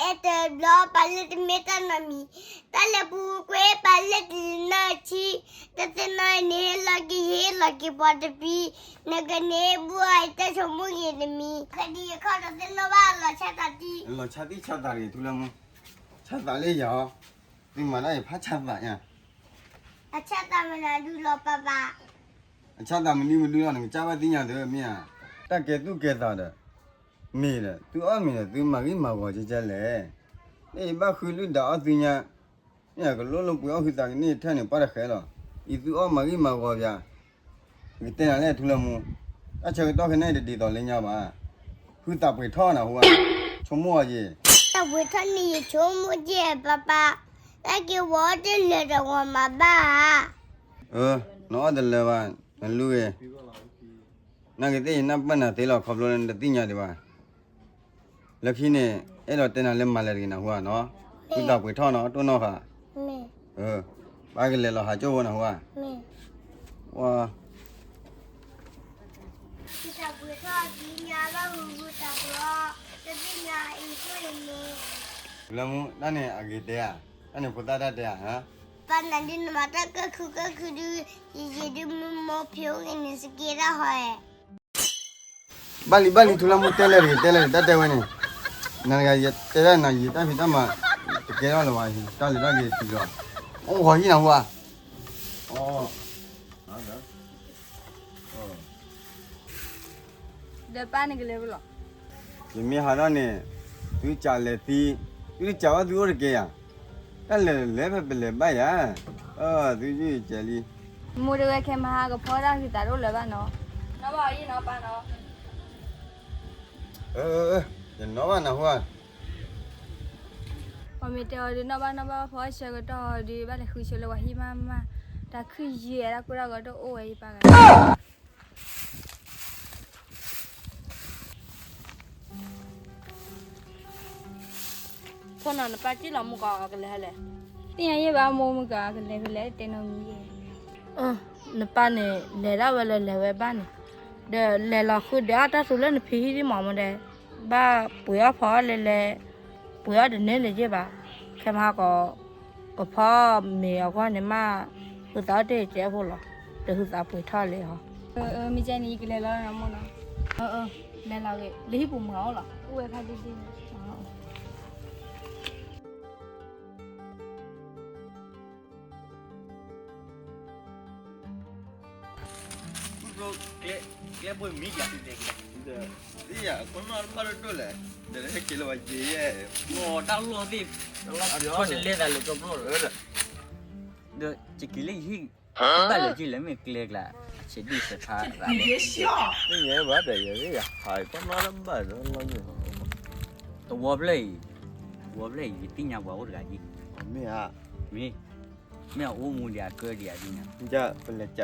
အဲၣ်တဘျီပာ်လၢတမ့ၢ်တၢ်နီတမံၤ, တၢ်လဲၤပူၤကွံာ်ပာ်လၢတလံၤနီၢ်ဆံ, တသ့ၣ်နီၣ်န့ၣ် ဟ့ၣ်လီၤက့ၤဟ့ၣ်လီၤက့ၤပှၤတပံၤ, နကန့ၢ်ဘူၣ်အတၢ်ဆိကမိၣ်ဂ့ၤတမံၤ, ကဒံအခီၣ်တသ့ၣ်နီၣ်ဘၣ်လီၤဆၣ်သးတံၢ်, လီၤဆၣ်သံၣ်ဆၣ်သးတဂ့ၤ ထူလၢမူ, ဆၣ်သးလၢယၤအီၤ, သုမၤတၢ်အံၤဖးဆၣ်သးညါ, အဆၣ်သးမနုၤဒုလီၤပၢ်ပၢ်, အဆၣ်သးမနုၤမနုၤလီၤ နကစၢ်ဘၣ်သ့ၣ်ညါသ့မ့ၢ်ဧါ, တၢ်ကဲသူၣ်ကဲသးဒီး မ့ၢ်ဒီး သုအီၣ်မ့ၤဒီး သုမၤဂံၢ်မၤဂီၤကဲကဲလဲၣ်, မ့ၢ်ယဘၣ်ဃုလုၢ်ဒၣ်အီၣ်သုညါ, မ့ၢ်ယကလိၣ်လိၣ်ပှ့ၤအီၣ်ဃုသးကန့ၢ်ထဲန့ၣ် ပှၢ်တဃဲလီၤ, အံၤသုအီၣ်မၤဂံၢ်မၤဂီၤပၠး, ယကတဲနၤလၢထူလၢမူ, တၢ်ဆၢကတီၢ်ခဲန့ၣ်တဒ်သိးလၢညါဘၣ်, ဃုသးပှ့ၤထီၣ်နဟူဧါ, ဆိကမိၣ်အီၤက့ၤ, သးပှ့ၤထီၣ်န့ၣ်ယဆိကမိၣ်က့ၤပၢ်ပၢ်, တၢ်က့ၤဝီတလၢာ်ဒီးဝီမၤဘၣ်ဧါ အၢ, နအီၣ်တလၢာ်ဘၣ်, နလူၤဂ့ၤ, နာ်က့ၤသ့ၣ်ယနၢ်ပၢၢ်နၤသ့လီၤ ခီဖျိလၢနတသ့ၣ်ညါဒံးဘၣ်, လၢခံန့ၣ် အဲၣ်ဒိးတဲနၤလၢမၤလၢၤတဂ့ၤနဟူဧါနီၤ, ဃုသးပှ့ၤထီၣ်နီၤ တိၢ်နီၣ်ဃာ်, အၢ, ဘၣ်ကလဲၤလီၤဟးကၠိဖိနဟူဧါ, ဝါ လၢမူ တၢ်န့ၣ်အဂ့ၤတဲဧါ, တၢ်န့ၣ်ဖိသၣ်တၢ်တဲဧါ, ပၢ်နၤဒုးနမၤတၢ်ကၢၣ်ခုကၢၣ်ခုဒုး, ယယံာ်ဒုးမူမိၢ်ဖံးအိၣ်ဂ့ၤန့ၣ် စက့တၢ်ဟီဧါ, ဘၣ်လံဘၣ်လံ ထူလၢမူတဲလဲၣ်တဂ့ၤ တဲလဲၣ်တဂ့ၤ တၢ်တဲဝဲန့ၣ်, နကယတဲဒၣ်နၤယတၢ်ဖံးတၢ်မၤ, တကဲထီၣ်လၢၤဘၣ်, တၢ်လဲၤတၢ်က့ၤတုၤလီၤ, အိၣ်ဂီၤဟံၣ်နဟူဧါ ဒီးပၢ်န့ၣ်ကလဲၤဝဲလီၤ, ယမ့ၢ်ဟးထီၣ်န့ၣ်, သုကးလဲၤသံ, သုတကးဘၣ်သုအိၣ်တကဲယၤ, တၢ်လဲၤလဲၤဖဲပလဲၤဘၣ်ယၤ, သုကးလံ, မိၢ်တဝဲခဲမဟါကဖီတၢ်ဃံသးတအိၣ်လၢၤဘၣ်နီၤ, နီၢ်ဘၣ်အီၤယံၤနီၤပၢ်နီၤ, ယနီၢ်ဘၣ်နဟူဧါ ပှၤမ့ၢ်တဲအီၤဒုး နီၢ်ဘၣ်နီၢ်ဘၣ်ဖီဆၢကတီၢ်အီၤဒုး ဘၣ်လဲၤဃုဆၢလၢပှၤဟံၣ်မးမး, တၢ်ခုၣ်ယဲၢ်တၢ်ကိၢ်တၢ်ဂီၤတအိၣ်ဝဲယပၢ်ဂၤ ဖိနီၤနပၢ်စံၣ်လီၤမူကီးအကလဲၤဟဲလဲၣ်, သ့ၣ်ညါယဲၢ်ဘၣ်မိၢ်မူကီးအကလဲၤဖဲလဲၣ် တဲနီၢ်မံၤယဲၢ်, နပၢ်န့ၣ် လဲၤဒၣ်ဝဲလၢလဲၤဝဲဘၣ်န့ၣ်, ဒီးလဲၤလီၤဃုဒုးအတၢ်သူလၢနဖံဟံၣ်ဒံးမးမ့ၢ်ဒဲး, ဘၣ်ပှ့ၤအီၣ်ဖီအီၣ်လဲၤလဲၤ, ပှ့ၤအီၣ်တန့ၢ်လၢၤယဲၢ်ဘၣ်, ခဲမဟါကီး ကဖီမ့ၤအဂီၢ်န့ၣ်မး, ဟုသးအိၣ်တ့ၢ်ကဲဖိလီၤ, ဒီးဟုသးပှ့ၤထီၣ်လဲၤဟီ, မ့ၢ်ကဲန့ၣ် ယကလဲၤလီၤနီၤမိၢ်နီၤ, လဲၤလီၤဂ့ၤ လၢဟံၣ်ပူၤမၤအီၣ်လီၤ, အိၣ်ဝဲဖးဒိၣ်ဒိၣ်န့ၣ် ကျဲဘိမံၤကျါ, ဒ်ယၤ ကနီၣ်တဘၣ်ဒိၣ်ဒိၣ်လဲၣ်, ဒီးဟဲက့ၤလၢဝဲယဲၢ်, တၢ်လီၢ်သ့ၣ်, တလဲၤသးလၢကဘျီၣ်လီၤ, ဒီးယက့ၤလၢယဟံၣ်, ဘၣ်လၢယဟံၣ်လၢမ့ၢ်ကျဲကျါ, ဆဲးဒံၣ်ဆဲးဖး, ယဲၢ်ဘၣ်ဒီးယဲၢ်, ယဟးကနီၣ်တဘၣ်ဒီးလီၤ, တဝီဖျၢၣ်အံၤ, တဝီဖျၢၣ်အံၤ ယသ့ၣ်ညါပှၤအိၣ်တဂၤအံၤ, မ့ၢ်ဧါ, မ့ၢ်, မ့ၢ်အအိၣ်မူဒံးအကၢဒံးအသ့ၣ်ညါ, ပလဲၤကး,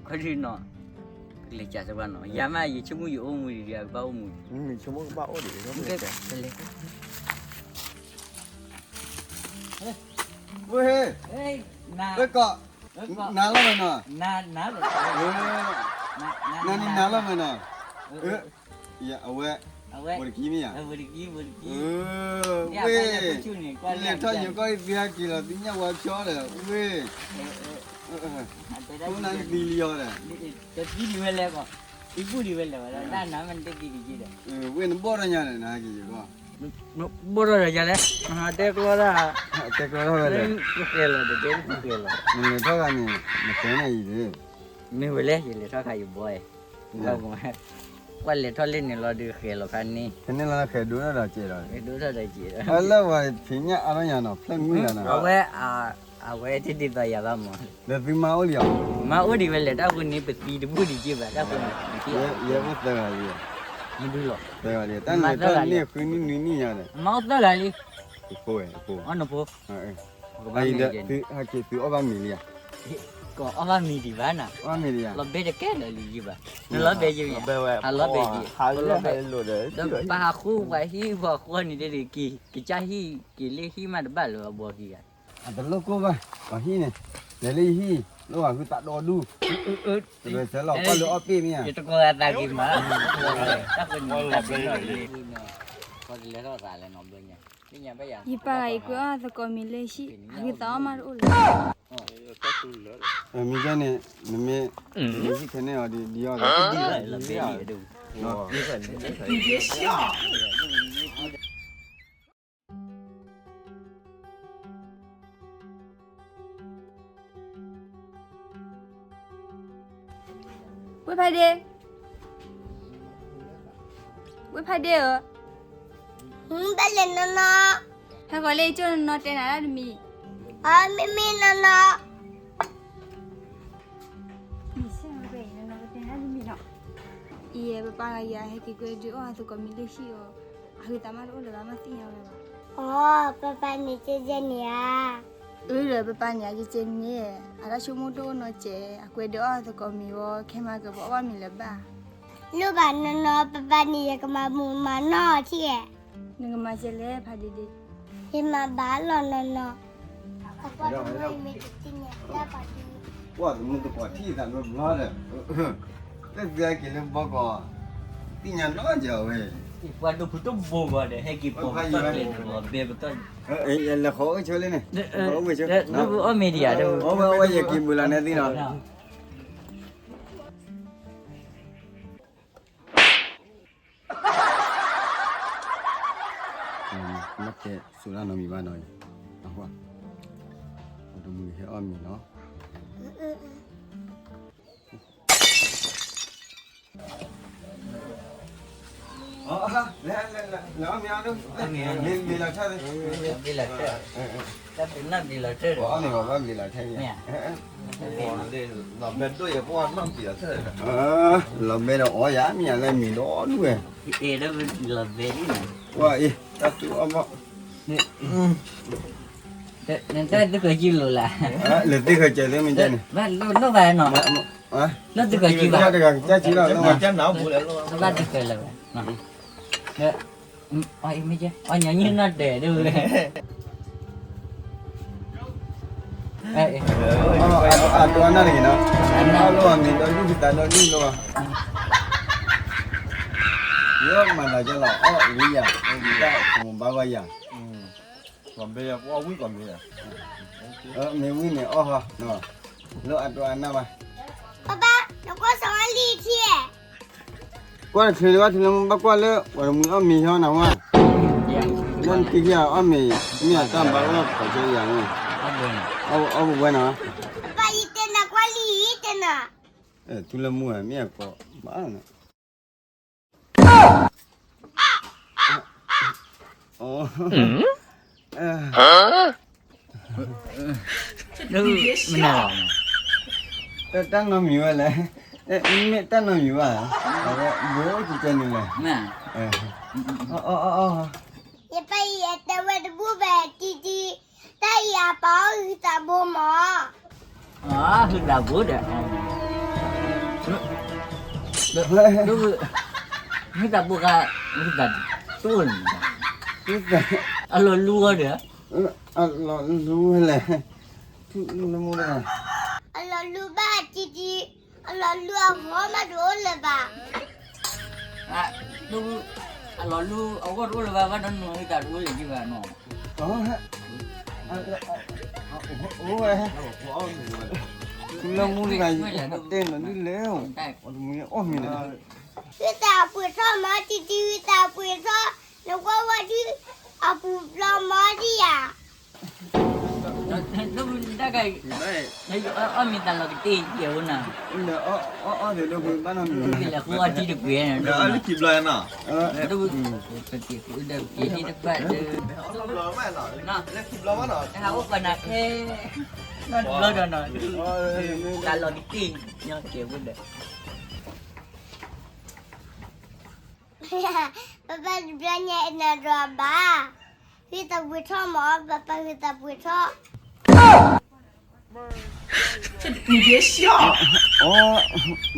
ခီဒံးနီၤ, ပကလဲၤကးစၢ်ဘၣ်နီၤ, ယၤမးယဆိကမိၣ်ယအိၣ်မူဒံးဒံးအကဘၣ်အိၣ်မူ, ဝ့ၢ်, နၤလီၤမနီၤ, နၤန့ၣ်နၤလီၤမနီၤ, အဝဲ, ဝဲတကံမ့ၢ်ဧါ, ဝ့ၢ်, လဲၤထီၣ်ယကီၢ်သ့ဟဲက့ၤလီၤ သ့ၣ်ညါဝဲဖျီဒီး ဝ့ၢ်, နသံလံအီၤဒီး, တသံဒံးဝဲလဲၣ်ကီး, သံဘူၣ်ဒံးဝဲလဲၣ်ဝဲဒၣ် နမ့ၢ်တသံဒံးက့ဒီး, ဝ့ၢ်နဘီၣ်ထီၣ်ညါဒီး နဟဲက့ၤယကီၢ်, ဘီၣ်ထီၣ်ဒီးယၤလဲၣ်, တဲကျီတၢ်, တဲကျီတၢ်ဝဲလဲၣ်, နလဲၤထီၣ်ဂၤန့ၣ် နတဲန့ၣ်အံၤန့ၣ်, မ့ၢ်ဝဲလဲၣ် ယလဲၤထီၣ်ခါယဘီ, ကွၢ်လဲၤထီၣ်လၢန့ၣ်လီၤဒုးဃဲၤလီၤခါန့ၣ်, ဃဲၤဒိၣ်ထီၣ်ဒီးကဲးဒီး, လၢဝဲဖံးညၣ်အါထီၣ်ညါနီၤ ဖျဲၣ်မုၢ်ဂၤနီၤ, အဝဲ, အဝဲတဒ်သိးယၤဘၣ်မး, ဒီးသုမါအိၣ်လံဧါ, မါအိၣ်ဒံးဝဲလဲၣ် တၢ်ဃိန့ၣ် ပသံတဘူၣ်ဒံးက့ဘၣ် တၢ်ဃိန့ၣ်, ယဲအိၣ်သၢဂၤလံ, မဒုလီၤ, သၢဂၤလံ တၢ်န့ၣ်ထီၣ်န့ၢ်ဃုနံၣ်နွံနံၣ်ညါဒီး, မါအိၣ်သၢဂၤလံ, အဖိ, အဖိ, အီၣ်နဖိ, သုအီၣ်ဘၣ်မ့ၤလံဧါ, ကီးအီၣ်ဘၣ်မ့ၤဒံးဘၣ်နၤ, အီၣ်မ့ၤဒံးဧါ, လီၤဘဲတကဲလၢာ်လံယဘၣ်, နလီၤဘဲယမ့ၢ်, ဟးလီၤဘဲယ, ဒီးပဟးဃုပှၤဟံၣ်ပှၤဃီန့ၣ်တဒုးက့ၤ, ကစၢ်ဟံၣ်က့ၤလၢဟံၣ်မးတဘၣ်လၢၤအဘီက့ၤဂၤ, အတလိၣ်ကိၢ်ဘၣ်, ပှၤဟံၣ်န့ၣ်, လဲၤလၢယဟံၣ်, လိၣ်ဘၣ်ဃုသးဒီဒူၣ်, တဝဲစဲလီၤကွၢ်လၢအီၣ်ပ့ၣ်မ့ၢ်ဧါ, တကိးဂၤသးက့ၤမး, တၢ်ဃိန့ၣ်, ယပၢ်ဂၤအံၤကွဲးအီၣ်သကိးမံၤလၢဟံၣ် အဂ့ၤသးအီၣ်မးတအိၣ်လၢၤဘၣ်. မ့ၢ်ကဲန့ၣ် နမ့ၢ် နမ့ၢ်ဟံၣ်ထဲန့ၣ်အီၤဒ်အီၤဒီး ဝ့ၢ်ဖးဒ့, ဝ့ၢ်ဖးဒ့ဧၢ, ဘၣ်လဲၤနီၢ်နီၢ်, ဟဲဃီၤလၢကၠိနီၢ်နီၢ်တဲနၤဒၣ်တမံၤ, အမ့မ့ၢ်နီၢ်နီၢ်, မ့ၢ်ဆဲးနီၢ်နီၢ်တဲနၤဒၣ်တမံၤနီၤ, အံၤ ပပၢ်ဂၤယၤဟဲက့ၤကွဲဒုးအီၣ်အသကိးမံၤလၢဟံၣ်အီၤ, အဂ့ၤသးမးတအိၣ်လၢၤဘၣ် မ့ၢ်သ့ၣ်ညါဝဲဘၣ်. အီ ပပၢ်န့ၣ်ကဲကဲန့ၣ်ဧါ. အၢ ဒီးပပၢ်န့ၣ် အကဲကဲန့ၣ်, အတၢ်ဆိကမိၣ်တအိၣ်နီတစဲး, အကွဲဒုးအီၣ်အသကိးမံၤဝဲ ခဲမၤကဘၣ်အီၣ်မံၤလၢၤဘၣ်. လိၣ်ဘၣ်နီၢ်နီၢ် ပပၢ်န့ၣ် ယကမၤမူးမၤနီၢ်ထံၣ်ဧါ. နကမၤကဲလဲၣ်ဖးဒ့ဒ့, ယမၤဘၣ်လီၤနီၢ်နီၢ်, အကွၢ်တမ့ၢ်မ့ၢ်တသ့ၣ်ညါတၢ်ပှၤဒုး, ပှၤတမုၢ်တပှၤထံၣ်သးဘျီဘျီဒီး, တၢ်သ့ၣ်ညါက့ၤလၢဘီကီး, သ့ၣ်ညါနီၢ်ကီးဝဲ, ပှၤဒိၣ်ဖုတဘိဂီၤဒီး ဟဲက့ၤပိာ်ပတီၢ်ကျဲၤဒီး ဘဲပတီၢ်, လဲၤဃီၤအိၣ်ဆိလၢန့ၣ်, အိၣ်ဆိ, အီၣ်မ့ၤဒံးဧါ, အဝဲယက့ၤဘုလီၤန့ၣ်သ့ၣ်နီၤ. မ့ၢ်တဲဆိဒၣ်နီတမံၤဘၣ်နီၤ, အဃိ, ပှၤတမုၢ်ဟဲအီၣ်မ့ၤနီၤ. လဲၤ, လဲၤအီၣ်မ့ၤအီၤ, ဘ့ၣ်လီၤထၢၣ်, ဘ့ၣ်လီၤထၢၣ်, တၢ်ပ့ၤနီၣ်ဘ့ၣ်လီၤထၢၣ်, အီၣ်မ့ၤဘၣ်ဘ့ၣ်လီၤထၢၣ်, လီၤဘဲဒိၣ်ယပှၢ်နီၣ်ဘ့ၣ်လီၤထၢၣ်, လီၤဘဲဒီးအီၣ်ယၤမ့ၢ်ယၤလၢမ့ၤဒီဒူၣ်ဝဲ, ပှၤအံၤ တၢ်သူအီၣ်ဘၣ်, နတၢ်သူကီၤကံလိၤလၢ, လၢသူကီၤကဲၤလၢမ့ၢ်ကဲန့ၣ်, လိၣ်ဘၣ်နီၤ, လိၣ်သူကီၤကံဘၣ်, တဂၤကစၢ်ကံလီၤ, ဘၣ်သူကီၤလၢၤဘၣ်, အံၤမ့ၢ်ကဲ, အီၣ်ညီနုၢ်နီၢ်ဒဲးဒၣ်ဝဲ အဒိအနၢ်တဂ့ၤနီၤ, အလီၢ်အမ့ၤဒီဒူၣ်ကသးဒီဒူၣ်လီၤ, ယမၤလၤကလီၤ အီၣ်ဝံယၤ, တၢ်ကမူၤဘၣ်ဂီၢ်ယၤ, မ့ၢ်ဝံန့ၣ်အီၣ်ဟီ, လၢအဒိအနၢ်ဘၣ်, ပၢ်ပၢ် နကွၢ်စီၤဝါလံထံဧါ, ကွၢ်တချုးလၢၤဘၣ် ထံလၢမူဘၣ်ကွၢ်လၢ ပှၤတမှံၤအီၣ်မ့ၤဟီနၤဝဲ, လၢနက့ၤက့ၤအီၣ်မ့ၤ, မ့ၢ်အတၢ်ဘၣ်အီၣ်ပှၤကဲယၤန့ၣ်, အီၣ်ပဝဲနီၤ, ပၢ်ယတဲနၤကွၢ်လံတဲနၤ, ထံလၢမူမ့ၢ်အကိးဘၣ်န့ၣ် မနုၤလဲၣ်, တၢ်နီတမံၤဝဲလဲၣ်, မ့ၢ်တၢ်နီတမံၤဘၣ်, အဝဲဘိးကကဲန့ၣ်လဲၣ်, ယပၢ်အံၤအတဲဝဲတဘူၣ်ဘၣ်တံတံ, တၢ်အံၤအပာ်အီၣ်ဂံၢ်သးဘိမး, ဂံၢ်သးဘိဒီး, ဂံၢ်သးဘိခါ, ဂံၢ်သးဘိ, အလီၤလူအီၤဒီး, အလီၤလူဝဲလဲၣ်, ထူလၢမူတဂၤ, အလီၤလူဘၣ်တံတံ, အလီၤလူအဂီၢ်မးတအိၣ်လၢၤဘၣ်, အလီၤလူအဂီၢ်တအိၣ်လၢၤဘၣ် ဘၣ်နီၢ်နီၢ်ဂံၢ်သးတအိၣ်လၢၤဘၣ်နီၤ, အိၣ်ဝဲ, ထူလၢမူတဂၤအံၤ တဲလီၤဒ်လဲၣ်, အီၣ်မ့ၤန့ၣ်, ဂံၢ်သးပှ့ၤထီၣ်မး တံတံ ဂံၢ်သးပှ့ၤထီၣ်, နကွၢ်ဝဲဒ်, အပူၤဘျီမးဒ်ယၤ တၢ်ဂၤ, အီၣ်မ့ၤသးလီၤကတ့ၢ်ယဲၢ်ဝဲနၤ, အီၣ်အီၣ်သ့ၣ်ဒိၣ်ဖုဘၣ်နီၢ်မံၤ, လဲၤဃုအီၣ်ထံတကွံာ်, အီၣ်လၢခံဘျီနီၤ, ပက့ၤဃုဒီးပက့ၤထံတဖၣ်ဒီး, တၢ်ဟးအိၣ်ပှၤနၤခဲ, နီတဘျီဒီးနီၤ, သးလီၤကတ့ၢ်, ညီကဲဝဲဒီး ပပၢ်တဘျီညါအနၢ်ဒွးဘၣ်, ဂံၢ်သးပှ့ၤထီၣ်မး ပပၢ်ဂံၢ်သးပှ့ၤထီၣ်,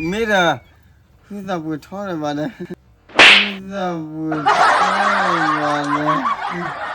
အီ, မ့ၢ်ဒီး, ဂံၢ်သးပှ့ၤထီၣ်ဒီးဘၣ်ဒီး, ဂံၢ်သးပှ့ၤထီၣ်ဘၣ်ဒီး